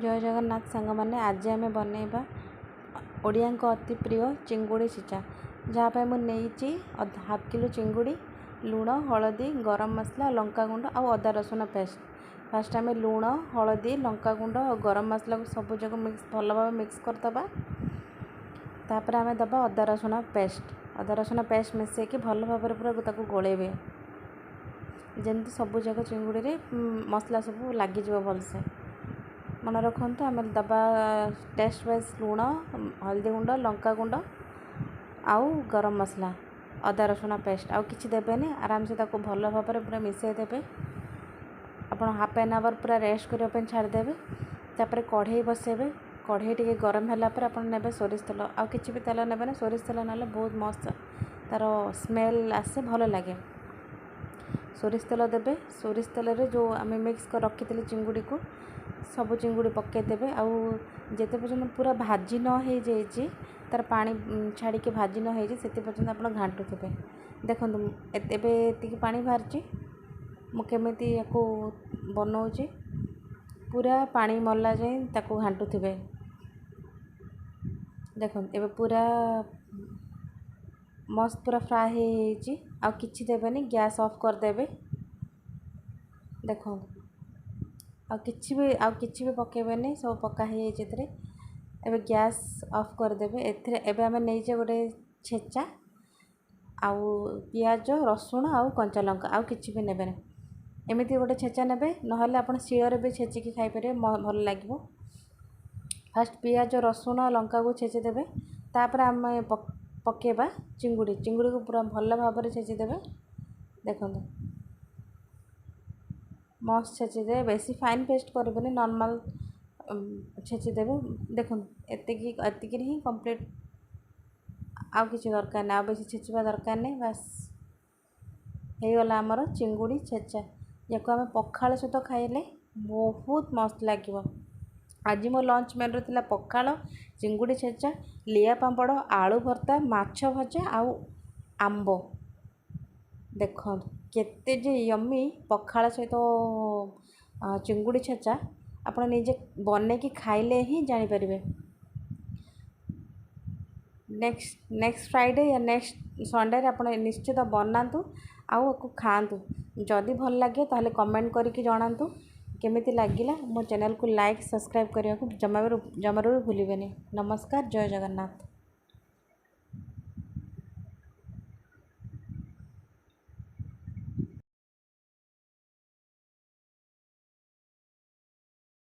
ଜୟ ଜଗନ୍ନାଥ ସାଙ୍ଗମାନେ, ଆଜି ଆମେ ବନେଇବା ଓଡ଼ିଆଙ୍କ ଅତି ପ୍ରିୟ ଚିଙ୍ଗୁଡ଼ି ଛେଚା, ଯାହା ପାଇଁ ମୁଁ ନେଇଛି ହାଫ୍ କିଲୋ ଚିଙ୍ଗୁଡ଼ି, ଲୁଣ, ହଳଦୀ, ଗରମ ମସଲା, ଲଙ୍କାଗୁଣ୍ଡ ଆଉ ଅଦା ରସୁଣ ପେଷ୍ଟ। ଫାଷ୍ଟ ଆମେ ଲୁଣ, ହଳଦୀ, ଲଙ୍କାଗୁଣ୍ଡ ଆଉ ଗରମ ମସଲାକୁ ସବୁ ଯାକ ମିକ୍ସ, ଭଲ ଭାବେ ମିକ୍ସ କରିଦେବା। ତାପରେ ଆମେ ଦେବା ଅଦା ରସୁଣ ପେଷ୍ଟ। ଅଦା ରସୁଣ ପେଷ୍ଟ ମିଶାଇକି ଭଲ ଭାବରେ ପୁରା ତାକୁ ଗୋଳେଇବେ, ଯେମିତି ସବୁ ଯାକ ଚିଙ୍ଗୁଡ଼ିରେ ମସଲା ସବୁ ଲାଗିଯିବ ଭଲସେ। ମନେ ରଖନ୍ତୁ, ଆମେ ଦେବା ଟେଷ୍ଟ ୱାଇଜ୍ ଲୁଣ, ହଳଦୀ ଗୁଣ୍ଡ, ଲଙ୍କା ଗୁଣ୍ଡ ଆଉ ଗରମ ମସଲା, ଅଦା ରସୁଣ ପେଷ୍ଟ, ଆଉ କିଛି ଦେବେନି। ଆରାମସେ ତାକୁ ଭଲ ଭାବରେ ପୁରା ମିଶାଇ ଦେବେ। ଆପଣ ହାଫ୍ ଆନ୍ ଆୱାର୍ ପୁରା ରେଷ୍ଟ କରିବା ପାଇଁ ଛାଡ଼ିଦେବେ। ତାପରେ କଢ଼େଇ ବସାଇବେ। କଢ଼େଇ ଟିକେ ଗରମ ହେଲା ପରେ ଆପଣ ନେବେ ସୋରିଷ ତେଲ, ଆଉ କିଛି ବି ତେଲ ନେବେନି। ସୋରିଷ ତେଲ ନେଲେ ବହୁତ ମସ୍ତ ତା'ର ସ୍ମେଲ୍ ଆସେ, ଭଲ ଲାଗେ। ସୋରିଷ ତେଲ ଦେବେ। ସୋରିଷ ତେଲରେ ଯେଉଁ ଆମେ ମିକ୍ସ କରି ରଖିଥିଲେ ଚିଙ୍ଗୁଡ଼ିକୁ, ସବୁ ଚିଙ୍ଗୁଡ଼ି ପକାଇଦେବେ। ଆଉ ଯେତେ ପର୍ଯ୍ୟନ୍ତ ପୁରା ଭାଜି ନ ହେଇଯାଇଛି, ତା'ର ପାଣି ଛାଡ଼ିକି ଭାଜି ନ ହେଇଛି, ସେତେ ପର୍ଯ୍ୟନ୍ତ ଆପଣ ଘାଣ୍ଟୁଥିବେ। ଦେଖନ୍ତୁ, ଏବେ ଏତିକି ପାଣି ବାହାରିଛି। ମୁଁ କେମିତି ୟାକୁ ବନଉଛି, ପୁରା ପାଣି ମଲା ଯାଏଁ ତାକୁ ଘାଣ୍ଟୁଥିବେ। ଦେଖନ୍ତୁ, ଏବେ ପୁରା ମସ୍ତ ପୁରା ଫ୍ରାଏ ହେଇଯାଇଛି। ଆଉ କିଛି ଦେବେନି, ଗ୍ୟାସ୍ ଅଫ୍ କରିଦେବେ। ଦେଖନ୍ତୁ, ଆଉ କିଛି ବି ପକାଇବେନି, ସବୁ ପକା ହେଇଯାଇଛି ଏଥିରେ। ଏବେ ଗ୍ୟାସ୍ ଅଫ୍ କରିଦେବେ। ଏଥିରେ ଏବେ ଆମେ ନେଇଛେ ଗୋଟେ ଛେଚା ଆଉ ପିଆଜ, ରସୁଣ ଆଉ କଞ୍ଚା ଲଙ୍କା, ଆଉ କିଛି ବି ନେବେନି। ଏମିତି ଗୋଟେ ଛେଚା ନେବେ, ନହେଲେ ଆପଣ ଶିଳରେ ବି ଛେଚିକି ଖାଇପାରିବେ, ଭଲ ଲାଗିବ। ଫାଷ୍ଟ ପିଆଜ, ରସୁଣ, ଲଙ୍କାକୁ ଛେଚି ଦେବେ। ତାପରେ ଆମେ ପକାଇବା ଚିଙ୍ଗୁଡ଼ି। ଚିଙ୍ଗୁଡ଼ିକୁ ପୁରା ଭଲ ଭାବରେ ଛେଚିଦେବେ। ଦେଖନ୍ତୁ, ମସ୍ତ ଛେଚିଦେବେ। ବେଶୀ ଫାଇନ୍ ପେଷ୍ଟ କରିବେନି, ନର୍ମାଲ୍ ଛେଚିଦେବେ। ଦେଖନ୍ତୁ, ଏତିକିରେ ହିଁ କମ୍ପ୍ଲିଟ୍। ଆଉ କିଛି ଦରକାର ନାହିଁ, ଆଉ ବେଶୀ ଛେଚିବା ଦରକାର ନାହିଁ। ବାସ୍, ହେଇଗଲା ଆମର ଚିଙ୍ଗୁଡ଼ି ଛେଚା। ୟାକୁ ଆମେ ପଖାଳ ସହିତ ଖାଇଲେ ବହୁତ ମସ୍ତ ଲାଗିବ। ଆଜି ମୋ ଲଞ୍ଚ ମେନୁରେ ଥିଲା ପଖାଳ, ଚିଙ୍ଗୁଡ଼ି ଛେଚା, ଲିଆ ପାମ୍ପଡ଼, ଆଳୁ ଭର୍ତ୍ତା, ମାଛ ଭଜା ଆଉ ଆମ୍ବ। ଦେଖନ୍ତୁ କେତେ ଯେ ୟମି ପଖାଳ ସହିତ ଚିଙ୍ଗୁଡ଼ି ଛେଚା, ଆପଣ ନିଜେ ବନେଇକି ଖାଇଲେ ହିଁ ଜାଣିପାରିବେ। ନେକ୍ସଟ ଫ୍ରାଇଡ଼େ ୟା ନେକ୍ସଟ ସଣ୍ଡେରେ ଆପଣ ନିଶ୍ଚିତ ବନାନ୍ତୁ ଆଉ ଆକୁ ଖାଆନ୍ତୁ। ଯଦି ଭଲ ଲାଗେ, ତାହେଲେ କମେଣ୍ଟ କରିକି ଜଣାନ୍ତୁ କେମିତି ଲାଗିଲା। ମୋ ଚ୍ୟାନେଲକୁ ଲାଇକ୍, ସବସ୍କ୍ରାଇବ୍ କରିବାକୁ ଜମାରୁ ଜମାରୁ ବି ଭୁଲିବେନି। ନମସ୍କାର, ଜୟ ଜଗନ୍ନାଥ।